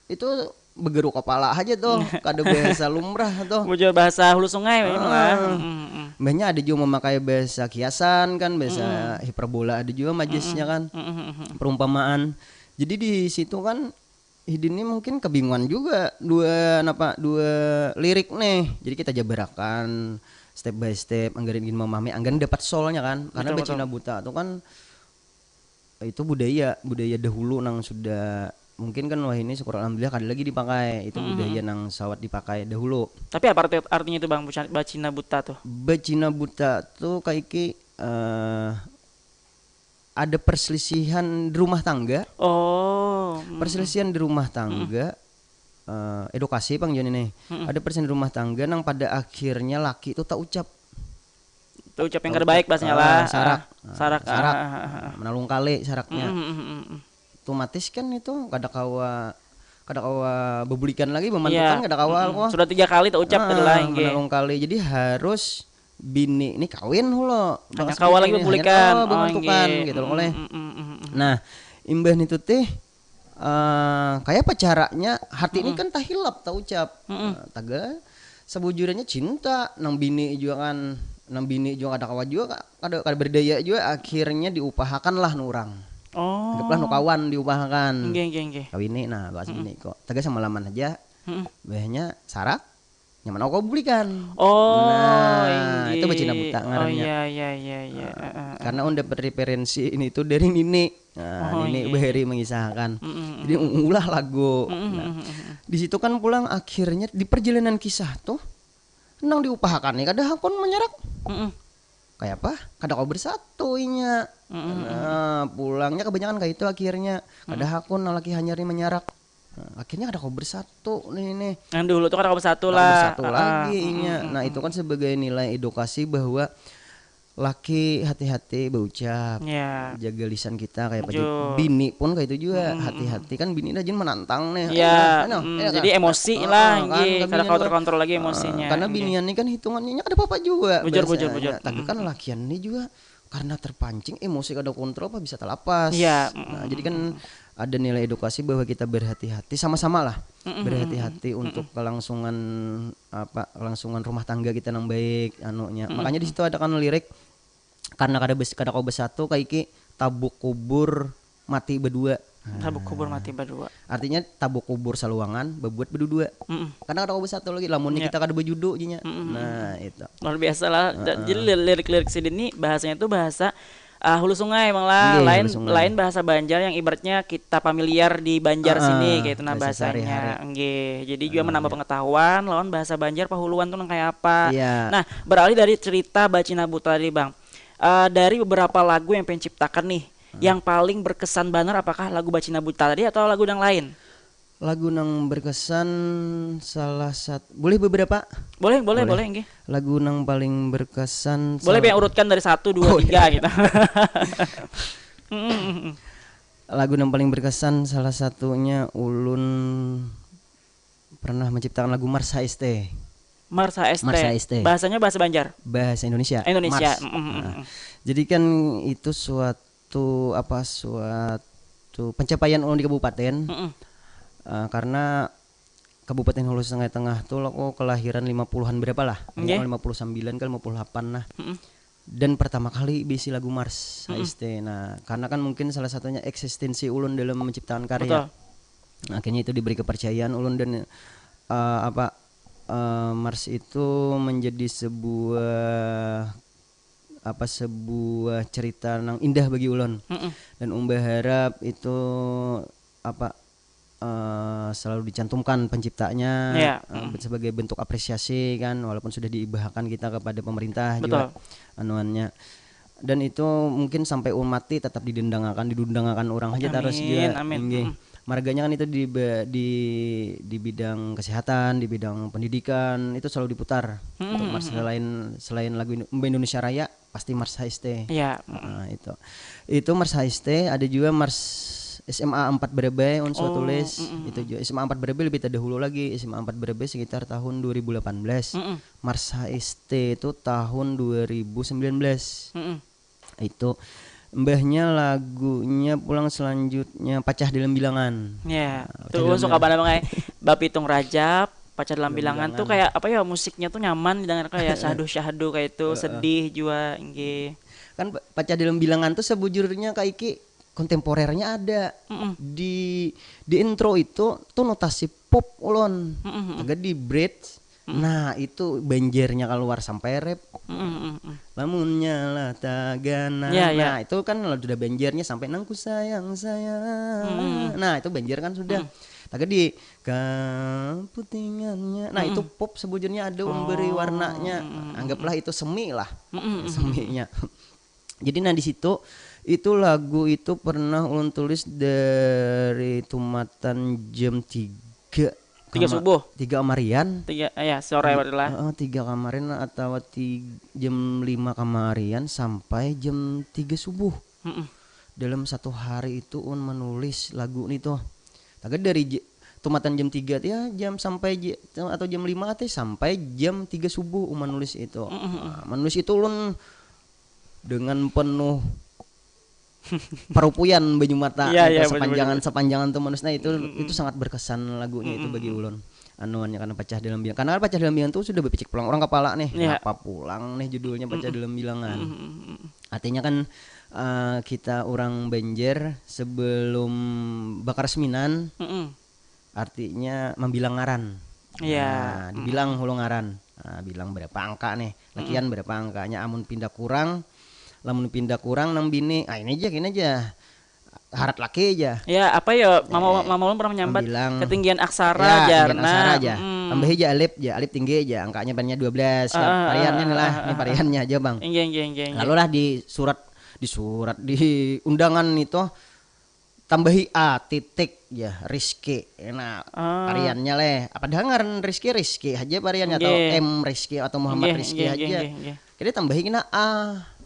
itu begeru kepala aja tuh, kada bahasa lumrah tuh. Bujur bahasa Hulu Sungai memang lah. Ah. Hmm, hmm, hmm. Mbahnya ada juga memakai bahasa kiasan kan, bahasa hiperbola, ada juga majasnya kan, Hmm, hmm, hmm, hmm. perumpamaan. Jadi di situ kan hidin ini mungkin kebingungan juga dua napa dua lirik nih. Jadi kita jabarakan step by step, anggaran ingin memahami, anggaran dapat soulnya kan. Karena Betul, Becina Buta tuh kan itu budaya budaya dahulu nang sudah mungkin kan wah ini syukur alhamdulillah kada lagi dipakai. Itu budaya nang sawat dipakai dahulu. Tapi apa arti, artinya itu Bang, buca- Becina Buta tuh? Becina Buta tuh kaiki eh, ada perselisihan di rumah tangga. Oh. Hmm. Perselisihan di rumah tangga, eh, edukasi pang jadi nih. Ada perselisihan di rumah tangga nang pada akhirnya laki itu tak ucap. Taucap yang kada baik bahasanya lah. Sarak. Sarak. Sarak. Menalung kali saraknya. Otomatis kan itu kada kawa kada kawa bebulikan lagi, bemantukan kada kawa kok. Sudah tiga kali taucap tadi lah. Menalung kali. Jadi harus bini ini kawin hulo. Hanya kawa lagi bebulikan. Kawa bemantukan gitu loh oleh. Nah, imbah nitu tih uh, kayak apa caranya hati ini kan tahilap taucap. Uh, tagal sebujurnya cinta nang bini juga kan, nang bini juga kada kawa juga kada kada berdaya juga, akhirnya diupahakan lah nu orang. Oh. Anggaplah nu kawan diupahakan. Nggih, nggih, nggih. Kawini nah bahas bini kok. Tagal semalaman aja. Bahnya sarak nyaman aku bulikan. Oh, nah, itu bacina buta ngarannya. Oh iya iya iya iya. Uh, karena unda referensi ini tuh dari nini. Nah, oh, ini iya. Bahari mengisahkan. Mm -mm. Jadi ulah lagu. Mm -mm. Nah, di situ kan pulang akhirnya di perjalanan kisah tuh nang diupahakan nih kada hakun menyerak. Mm -mm. Kayak apa? Kada kau bersatu inya. Mm -mm. Nah, pulangnya kebanyakan kayak itu akhirnya. Kada hakun nang laki hanyar nih menyerak. Nah, akhirnya kada kau bersatu nih nih. Yang dulu tuh kada kau bersatu lah. Bersatu lagi inya. Nah, itu kan sebagai nilai edukasi bahwa laki hati-hati berucap, ya. Jaga lisan kita kayak apa. Bini pun kayak itu juga, hati-hati kan bini dah jin menantang nih. Ya, nah, nah, jadi emosi lah, kan, karena kontrol-kontrol lagi emosinya. Karena binian ini kan hitungannya kada apa-apa juga. Bujur, bujur, bujur. Tapi kan lakian ini juga karena terpancing emosi kada kontrol apa bisa terlapas. Ya, nah, jadi kan ada nilai edukasi bahwa kita berhati-hati sama-sama lah, berhati-hati untuk kelangsungan apa kelangsungan rumah tangga kita yang baik anunya. Makanya di situ ada kan lirik karena kada bes, kada kau bersatu kaiki tabuk kubur mati berdua. Tabuk kubur mati berdua. Artinya tabuk kubur saluangan berbuat berdua. Mm -mm. Karena kada kau bersatu lagi lamunnya ya. Kita kada berjudu jinya. Mm -mm. Nah, itu. Luar biasa lah. Uh -uh. Jadi lirik-lirik sidin ini bahasanya tuh bahasa uh, hulu sungai emang lah. Nggih, lain sungai. Lain bahasa Banjar yang ibaratnya kita familiar di Banjar uh -uh. Sini kayak itu nah bahasanya. Nggih. Jadi juga uh, menambah ya. Pengetahuan lawan bahasa Banjar pahuluan tuh kayak apa. Ya. Nah, beralih dari cerita Bacina Buta tadi, Bang. Uh, dari beberapa lagu yang penciptakan nih, yang paling berkesan banar apakah lagu Bacina Buta tadi atau lagu yang lain? Lagu nang berkesan salah satu boleh beberapa? Boleh, boleh, boleh, boleh. Lagu nang paling berkesan. Boleh yang urutkan dari satu, dua, oh, tiga iya. Gitu. Lagu nang paling berkesan salah satunya ulun pernah menciptakan lagu Mars H S T. Mars H S T. Mars H S T. Bahasanya bahasa Banjar. Bahasa Indonesia. Indonesia. Mars. Mm -mm. Nah, jadi kan itu suatu apa suatu pencapaian ulun di kabupaten. Mm -mm. Uh, karena Kabupaten Hulu Sungai Tengah tuh aku kelahiran lima puluhan berapa lah? Okay. Lima puluh sembilan ke lima puluh delapan lah. Mm -mm. Dan pertama kali bisi lagu Mars mm -mm. H S T. Nah, karena kan mungkin salah satunya eksistensi ulun dalam menciptakan karya. Betul. Nah, akhirnya itu diberi kepercayaan ulun dan uh, apa uh, Mars itu menjadi sebuah apa sebuah cerita yang indah bagi ulun mm -mm. Dan umba harap itu apa uh, selalu dicantumkan penciptanya yeah. uh, mm. Sebagai bentuk apresiasi kan walaupun sudah diibahakan kita kepada pemerintah betul. Juga anuannya dan itu mungkin sampai ulun mati tetap didendangakan didundangakan orang aja terus juga amin. Amin. Marganya kan itu di di di bidang kesehatan, di bidang pendidikan itu selalu diputar. Hmm. Untuk Mars selain selain lagu Indonesia Raya pasti Mars H S T. Iya. Nah, itu. Itu Mars H S T, ada juga Mars S M A empat Brebes, Unswa oh, tulis. Mm -mm. Itu juga S M A empat Brebes lebih terdahulu lagi. S M A empat Brebes sekitar tahun dua ribu delapan belas. Mm -mm. Mars H S T itu tahun dua ribu sembilan belas. Mm -mm. Itu mbahnya lagunya pulang selanjutnya pacah dalam bilangan. Ya, nah, tuh suka banget mengenai bapitung rajab, pacah dalam bilangan tuh kayak apa ya musiknya tuh nyaman didengar kayak syahdu syahdu kayak itu uh, sedih juga nggih. Kan pacah dalam bilangan tuh sebujurnya kayak iki kontemporernya ada mm -mm. Di di intro itu tuh notasi pop ulon mm -mm. Agak di bridge Mm. Nah, itu banjirnya keluar sampai rap. Mm, mm, mm. Lamunnya lah tagana. Ya, ya. Nah, itu kan kalau sudah banjirnya sampai nangku sayang sayang. Mm, mm. Nah, itu banjir kan sudah. Mm. Tapi di keputingannya. Nah, mm. Itu pop sebujurnya ada memberi oh, warnanya. Mm, mm, mm. Anggaplah itu semi lah. Mm, mm, mm. Seminya. Jadi nah di situ itu lagu itu pernah ulun tulis dari tumatan jam tiga Tiga subuh. Tiga kamarian. Tiga ya sore berarti lah. Heeh, tiga kamarian atau ti-, jam lima kamarian sampai jam tiga subuh. Mm-mm. Dalam satu hari itu un menulis lagu nih tuh. Tagal dari j-, tumatan jam tiga ya jam sampai j-, atau jam lima teh sampai jam tiga subuh un menulis itu. Mm-mm. Nah, menulis itu ulun dengan penuh parupuyan banyu mata Iya, gitu, iya, sepanjangan bener-bener. Sepanjangan tuh menulis, nah itu Mm-mm. Itu sangat berkesan lagunya itu bagi Mm-mm. ulun. Anuannya karena pacah dalam bilangan, karena pacah dalam bilangan tuh sudah berpicik pulang orang kepala nih, Iya. Kenapa pulang nih judulnya pacah dalam bilangan. Mm-mm. Artinya kan eh, kita orang Banjar sebelum bakar seminan Mm-mm. artinya membilang ngaran. Iya. Nah, dibilang hulu ngaran. Nah, bilang berapa angka nih? Lakian berapa angkanya? Amun pindah kurang, lamun pindah kurang nang bini, ah ini aja, ini aja. Harat laki aja. Ya apa ya mama Eh, mama ulun pernah menyambat bilang, ketinggian aksara Ya, aja ketinggian nah. aksara aja. Mm. Tambahi aja alip aja, alip tinggi aja. Angkanya banyak dua belas. Ah, ah, Variannya ah, nih lah, ah, ini ah, variannya aja, Bang. Inggih inggih inggih. Inggih. Lalu lah di surat di surat di undangan itu tambahi A titik ya Rizky. Nah, Ah. Variannya leh. Apa dengaran Rizky Rizky aja variannya atau Nggih. M Rizky atau Muhammad Nggih, Rizky nggih, aja. nggih, nggih, nggih. Jadi tambahi kena A.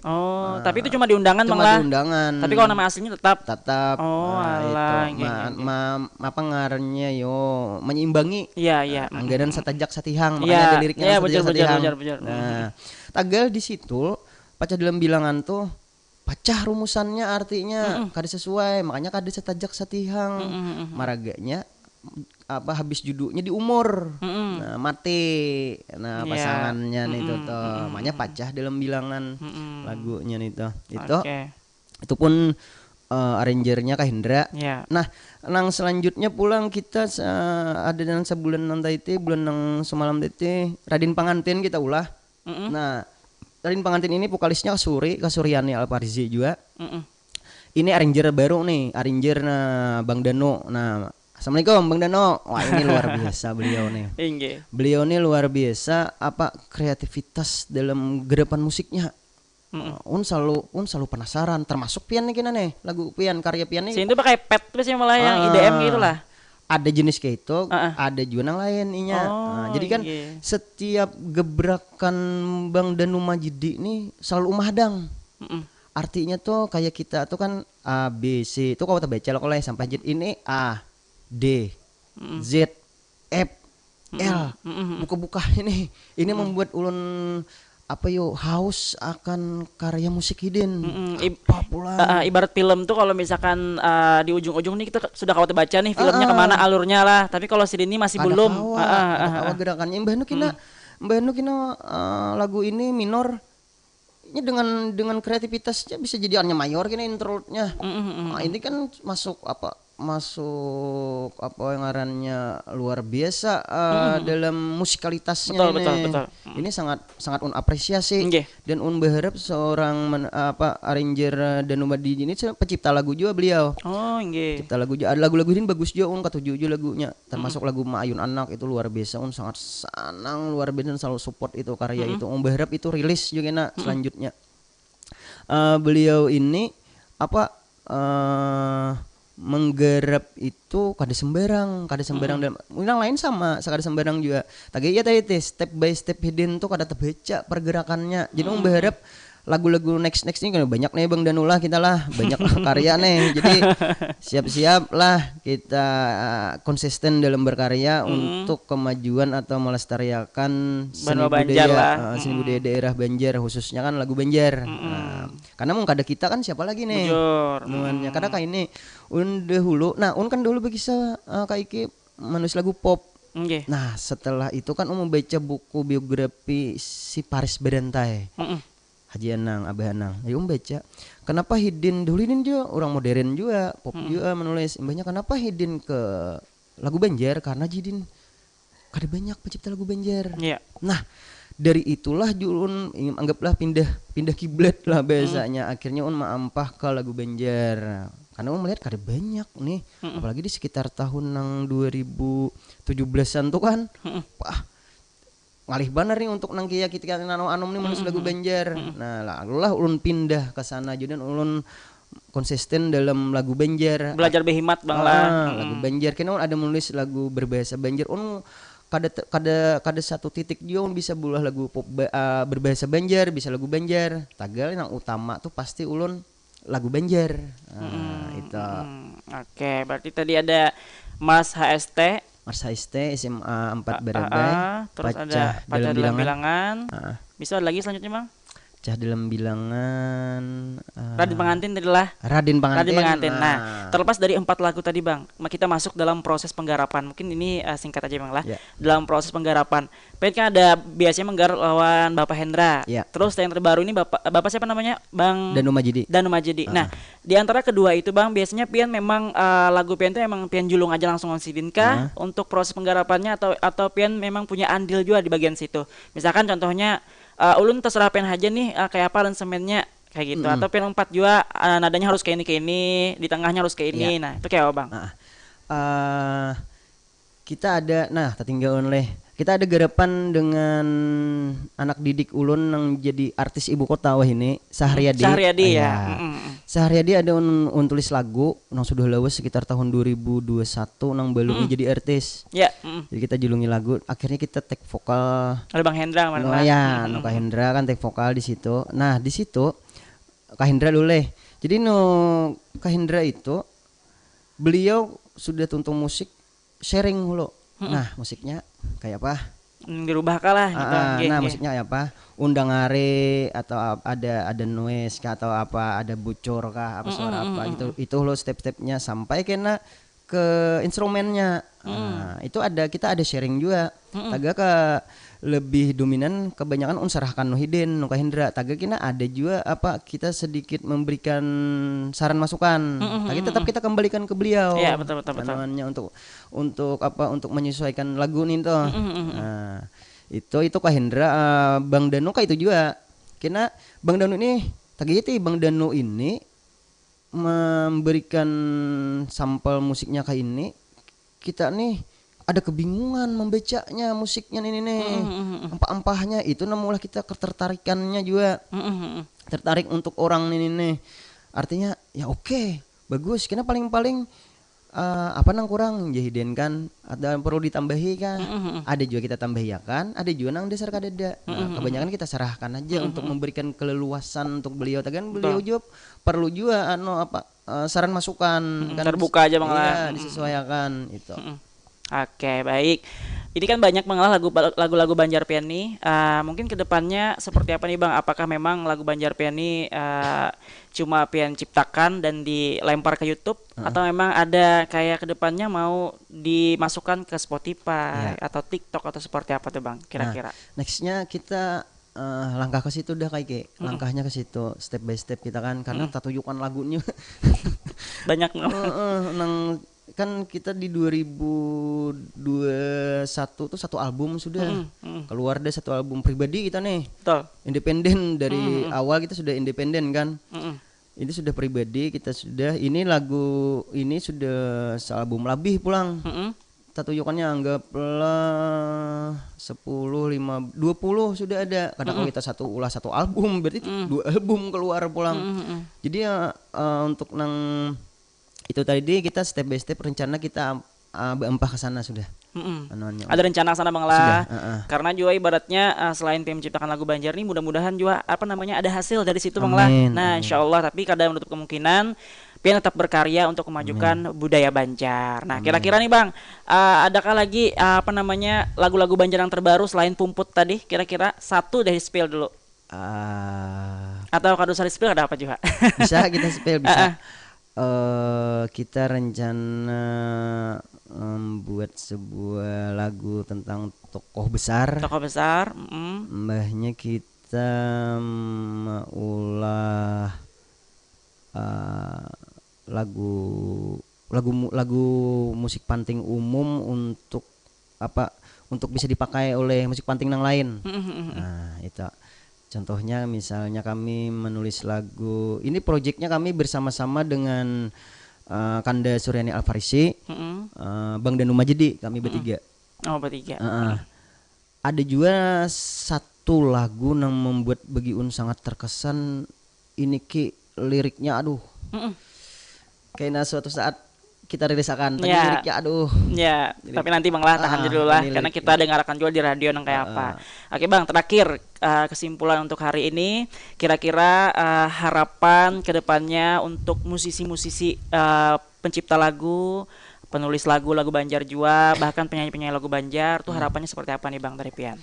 Oh, Nah, tapi itu cuma di undangan Cuma bang lah. di undangan. Tapi kalau nama aslinya tetap. Tetap. Oh, Nah, alah, itu. Nggih, Ma- nggih, nggih. ma- apa ngarannya yo menyimbangi. Iya iya. Nah, anggaran satajak satihang, makanya Iya, ada liriknya iya, kan bujur, satajak bujur, satihang. bujur, bujur. Nah, tagal di situ pacah dalam bilangan tuh pacah rumusannya artinya Mm-mm. Kada sesuai, makanya kada satajak satihang. Mm-mm, mm-mm. Maraganya apa habis juduknya di umur. Mm-mm. Nah, mati. Nah, Iya. Pasangannya nih Mm-mm, tuh tuh. Mm-mm. Makanya pacah dalam bilangan Mm-mm. Lagunya nih tuh. Itu Oke. itu pun eh, arrangernya Kak Hendra. Ya. Nah, nang selanjutnya pulang kita se- ada nang sebulan nang tadi, bulan nang semalam tadi, Radin Pangantin kita ulah. Mm-mm. Nah, Radin Pangantin ini vokalisnya Kasuri, Kasuriani Alparzi juga. Mm-mm. Ini arranger baru nih, arranger nah Bang Dano. Nah, assalamualaikum Bang Dano. Wah, ini luar biasa beliau nih. Inggih. Beliau nih luar biasa apa kreativitas dalam gerapan musiknya. Mm-mm. Un selalu un selalu penasaran, termasuk pian nih kena nih lagu pian, karya pian nih. Sini tuh pakai pet tuh sih malah yang Ah, I D M gitu lah. Ada jenis kayak itu, Heeh. Ada juga nang lain inya. Oh, Nah, jadi kan iya. Setiap gebrakan Bang Danu Majidi nih selalu umah hadang. Mm-mm. Artinya tuh kayak kita tuh kan A B C itu kalau terbaca lah kalau sampai Z ini A D Mm-mm. Z F L Mm-mm. buka-buka ini ini membuat ulun apa yo haus akan karya musik hidin. Mm-mm. Ib- Apa pulang? Ah, ah, ibarat film tuh kalau misalkan ah, di ujung-ujung nih kita sudah kawat baca nih filmnya Ah, ah. Kemana alurnya lah. Tapi kalau si Dini masih Kada belum. kawa, Ah, ah, kada ah, kawa ah. Gerakannya. Mbah nu kena, mbah nu kena eh, lagu ini minor. Ini dengan dengan kreativitasnya bisa jadi arnya mayor kena interlude-nya. Mm, mm, mm, mm. Nah, ini kan masuk apa masuk apa yang ngarannya luar biasa eh, dalam musikalitasnya Betul, ini. Betul, betul. Mm. Ini sangat sangat un apresiasi Nggih. Dan un berharap seorang men- apa arranger Danumadi ini se- pencipta lagu juga beliau. Oh, nggih. Cipta lagu juga ada lagu-lagu ini bagus juga un katuju juga lagunya termasuk lagu Maayun Anak itu luar biasa un sangat sanang luar biasa dan selalu support itu karya itu un berharap itu rilis juga nak selanjutnya. Eh, beliau ini apa eh menggarap itu kada sembarang, kada sembarang dalam yang lain sama, kada sembarang juga. Tadi ya tadi teh step by step hidden tuh kada terbaca pergerakannya. Jadi mau berharap lagu-lagu next next ini kan banyak nih Bang Danula kita lah, banyak karya nih. Jadi siap-siap lah kita uh, konsisten dalam berkarya untuk kemajuan atau melestariakan seni Banua Banjar budaya, lah. Uh, seni budaya daerah Banjar khususnya kan lagu Banjar. Nah, karena mau kada kita kan siapa lagi nih? Bujur. Nuannya kada kayak ini. Un dahulu, nah un kan dulu bagi uh, kayak iki menulis lagu pop. Nggih. Nah setelah itu kan un membaca buku biografi si Paris Berantai. Mm-mm. Haji Anang, Abah Anang. Jadi un baca, kenapa hidin dulu hidin juga orang modern juga, pop juga menulis. Imbahnya kenapa hidin ke lagu Banjar karena jidin kada banyak pencipta lagu Banjar. Iya. Nah, dari itulah julun anggaplah pindah pindah kiblat lah biasanya. Akhirnya un maampah ke lagu Banjar. Karena un melihat kada banyak nih, apalagi di sekitar tahun nang dua ribu tujuh belasan tuh kan. Wah, ngalih banar nih untuk nang kia kita nano anum nih menulis lagu Banjar. Nah, lalu lah ulun pindah ke sana jadi ulun konsisten dalam lagu Banjar. Belajar behimat bang lah. Ah, lagu Banjar. Kena ada menulis lagu berbahasa Banjar. Un kada te- kada kada satu titik juga un bisa bulah lagu pop ba- ah, berbahasa Banjar, bisa lagu Banjar. Tagal yang utama tuh pasti ulun lagu Banjar. Nah, itu. Hmm, Oke, berarti tadi ada Mas H S T, Mars H S T S M A empat Barabai. ah, terus ada Pacah Pacah dalam dalam bilangan. Bilangan. Ah, Bisa ada lagi selanjutnya bang? Pacah dalam bilangan. Ah, Raden Pengantin tadi lah. Raden Pengantin. Raden Pengantin. Nah, Ah. terlepas dari empat lagu tadi bang, ma- kita masuk dalam proses penggarapan. Mungkin ini eh, singkat aja bang lah. Ya. Dalam proses penggarapan, Pen kan ada biasanya menggarap lawan Bapak Hendra. Ya. Terus yang terbaru ini Bapak Bapak siapa namanya? Bang Danu Majidi. Danu Majidi. Nah, di antara kedua itu bang, biasanya pian memang eh, lagu pian tuh emang pian julung aja langsung lawan sidin kah untuk proses penggarapannya atau atau pian memang punya andil juga di bagian situ. Misalkan contohnya eh, ulun terserah pian aja nih eh, kayak apa aransemennya kayak gitu atau pian umpat juga eh, nadanya harus kayak ini kayak ini, di tengahnya harus kayak ini. Nah, itu kayak apa bang? Ah, ah. Eh, kita ada, nah, tatinggalan leh. Kita ada garapan dengan anak didik ulun nang jadi artis ibu kota wahini, Sahriadi. Sahriadi ya. Iya. Mm-mm. Sahriadi ada un, un tulis lagu nang sudah lawas sekitar tahun dua ribu dua satu nang balumnya jadi artis. Ya. Mm-mm. Jadi kita julungi lagu, akhirnya kita take vokal. Ada Bang Hendra kemarin No, lah. Ya, no, Kak Hendra kan take vokal di situ. Nah, di situ Kak Hendra dulu leh. Jadi no, Kak Hendra itu beliau sudah tuntung musik, sharing dulu. Nah, musiknya kayak apa? Hmm, dirubah kah lah gitu. Ah, Nggih, nah, nggih. Musiknya kayak apa? Undang are atau ap- ada ada noise kah atau apa, ada bucur kah, apa suara apa gitu. Itu lo step-stepnya sampai kena ke instrumennya. Nah, itu ada, kita ada sharing juga. Taga ke lebih dominan kebanyakan unsarahkan nuhidin nuka Hendra. Taga kena ada juga apa kita sedikit memberikan saran masukan. Tapi tetap kita kembalikan ke beliau. Iya, betul, betul, betul. Anuannya untuk untuk apa, untuk menyesuaikan lagu nih tuh. Nah, itu itu Kak Hendra, eh, Bang Danu kayak itu juga. Kena Bang Danu ini, tagiti Bang Danu ini memberikan sampel musiknya kayak ini, kita nih ada kebingungan membacanya musiknya ini nih. Empah-empahnya itu namulah kita ketertarikannya juga. Tertarik untuk orang ini nih. Artinya ya oke, bagus. Kena paling-paling eh, apa nang kurang jahiden kan, ada perlu ditambahi kah? Ada juga kita tambahi ya kan, ada juga nang dasar kadada. Nah, kebanyakan kita serahkan aja untuk memberikan keleluasan untuk beliau. Tagan beliau juga perlu juga anu apa, eh, saran masukan kan. Terbuka aja, Bang, Iya, lah. Disesuaikan itu. Oke, baik. Ini kan banyak banget lagu lagu-lagu Banjar Pian nih. Eh, mungkin kedepannya seperti apa nih, Bang? Apakah memang lagu Banjar Pian nih eh, cuma Pian ciptakan dan dilempar ke YouTube, atau memang ada kayak kedepannya mau dimasukkan ke Spotify Iya. atau TikTok atau seperti apa tuh, Bang? Kira-kira? Nextnya kita eh, langkah ke situ dah kayak, kayak langkahnya ke situ, step by step kita kan, karena tatujukan lagunya. Banyak no. Heeh, nang kan kita di dua ribu dua satu tuh satu album sudah keluar deh, satu album pribadi kita nih, Betul. Independen. Dari awal kita sudah independen kan. Mm-mm. Ini sudah pribadi, kita sudah, ini lagu ini sudah sealbum lebih pulang. Mm-mm. Tatujukannya anggaplah sepuluh, lima, dua puluh sudah ada. Kadang kalau kita satu ulah satu album, berarti dua album keluar pulang. Jadi ya, eh, untuk nang itu tadi kita step by step rencana kita eh, beempah ke sana sudah. Mm-mm. Anuannya. Ada rencana sana, Bang lah. Sudah, heeh. Karena juga ibaratnya eh, selain Pian menciptakan lagu Banjar nih, mudah-mudahan juga apa namanya ada hasil dari situ, Bang lah. Amin, Nah, amin. Insya Allah, tapi kada menutup kemungkinan Pian tetap berkarya untuk memajukan budaya Banjar. Nah, kira-kira nih, Bang, eh, adakah lagi eh, apa namanya lagu-lagu Banjar yang terbaru selain Pumput tadi? Kira-kira satu deh, spill dulu. Ah, Atau kada usah di-spill, ada apa juga? Bisa kita spill, bisa. Eh, kita rencana membuat sebuah lagu tentang tokoh besar. Tokoh besar, mm-mm. Mbahnya kita maulah eh, lagu lagu mu- lagu musik panting umum untuk apa, untuk bisa dipakai oleh musik panting yang lain. Nah, itu contohnya, misalnya kami menulis lagu ini, projectnya kami bersama-sama dengan eh, Kanda Suryani Alfarisi, Mm-mm. eh, Bang Danu Majedi, kami bertiga. Oh, bertiga. Heeh. Ada juga satu lagu yang membuat bagi un sangat terkesan. Ini ki liriknya, aduh, Mm-mm. Kena suatu saat kita rilis akan. Tadi ya, liriknya, aduh. Ya, jadi, tapi nanti Bang lah tahan ah, dulu lah, karena kita dengarkan juga di radio nang kayak apa. Oke Bang, terakhir, uh, kesimpulan untuk hari ini, kira-kira uh, harapan kedepannya untuk musisi-musisi, uh, pencipta lagu, penulis lagu, lagu Banjar juga, bahkan penyanyi-penyanyi lagu Banjar, tuh hmm, harapannya seperti apa nih Bang dari Pian?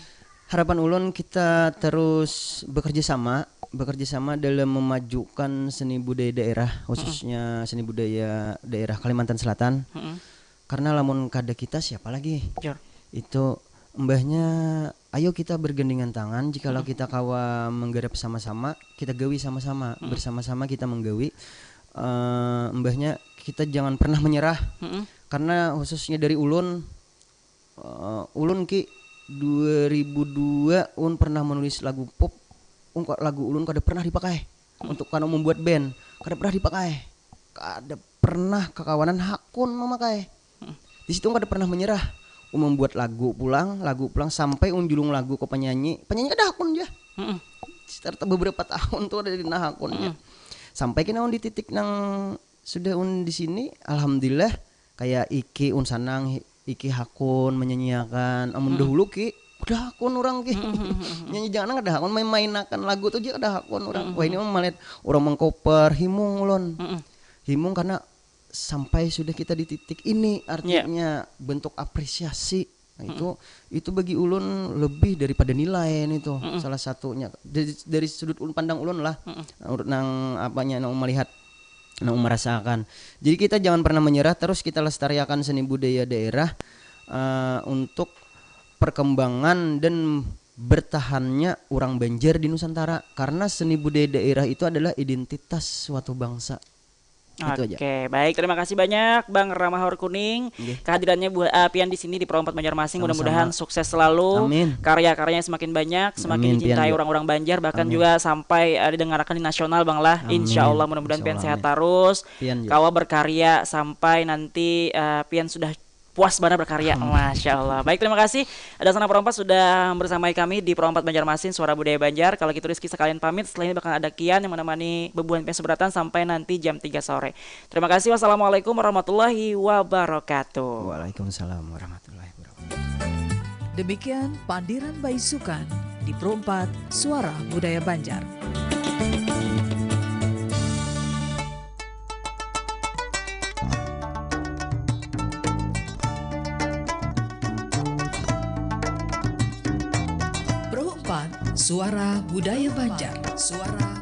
Harapan ulun kita terus bekerja sama, bekerja sama dalam memajukan seni budaya daerah, khususnya hmm, seni budaya daerah Kalimantan Selatan. Hmm. Karena lamun kada kita, siapa lagi? Jor. Itu mbahnya, ayo kita bergandengan tangan, jikalau hmm, kita kawa menggarap sama-sama, kita gawi sama-sama, hmm, bersama-sama kita menggawi. Uh, mbahnya kita jangan pernah menyerah. Hmm. Karena khususnya dari ulun, uh, ulun ki dua ribu dua un pernah menulis lagu pop, ungkap lagu ulun kada pernah dipakai untuk kanu membuat band, kada pernah dipakai, kada pernah kakawanan hakun memakai. Hmm. Di situ kada pernah menyerah, un membuat lagu pulang, lagu pulang sampai un julung lagu ke penyanyi, penyanyi kada hakun ja. Hmm. Serta beberapa tahun tuh ada di nah hakunnya. Hmm. Sampai kena un di titik nang sudah un di sini, alhamdulillah, kayak iki un sanang, iki hakun menyanyiakan. Amun hmm, dahulu ki, kada hakun orang ki. Hmm. Nyanyi jangan kada hakun, main-mainakan lagu tuh aja kada hakun orang. Hmm. Wah, ini mah malihat orang mengcover himung ulun. Hmm. Himung karena sampai sudah kita di titik ini, artinya yeah, bentuk apresiasi. Nah, itu, hmm, itu bagi ulun lebih daripada nilai nih tuh, hmm, salah satunya dari, dari sudut ulun, pandang ulun lah. Hmm. Urut nang apanya, nang melihat, nang merasakan. Jadi kita jangan pernah menyerah, terus kita lestariakan seni budaya daerah, eh, untuk perkembangan dan bertahannya orang Banjar di Nusantara, karena seni budaya daerah itu adalah identitas suatu bangsa. Itu aja. Oke, baik. Terima kasih banyak Bang Rama Haur Kuning. Nggih. Kehadirannya buat, eh, Pian di sini di Pro empat Banjarmasin. Sama-sama. Mudah-mudahan sukses selalu. Amin. Karya-karyanya semakin banyak, semakin amin, Pian, dicintai juga orang-orang Banjar, bahkan amin, juga sampai, eh, didengarkan di nasional, Bang lah. Amin. Insya Allah, mudah-mudahan Pian sehat terus. Insya Allah, amin. Pian juga. Kawa berkarya sampai nanti, eh, Pian sudah puas banar berkarya. Amin. Masya Allah. Baik, terima kasih Dasanak Pro empat sudah bersamai kami di Pro empat Banjarmasin, Suara Budaya Banjar. Kalau gitu Rizky sekalian pamit, setelah ini bakal ada Kian yang menemani bebuhan Pian seberatan sampai nanti jam tiga sore. Terima kasih. Wassalamualaikum warahmatullahi wabarakatuh. Waalaikumsalam warahmatullahi wabarakatuh. Demikian Pandiran Baisukan di Pro empat Suara Budaya Banjar. Pro empat Suara Budaya Banjar. Suara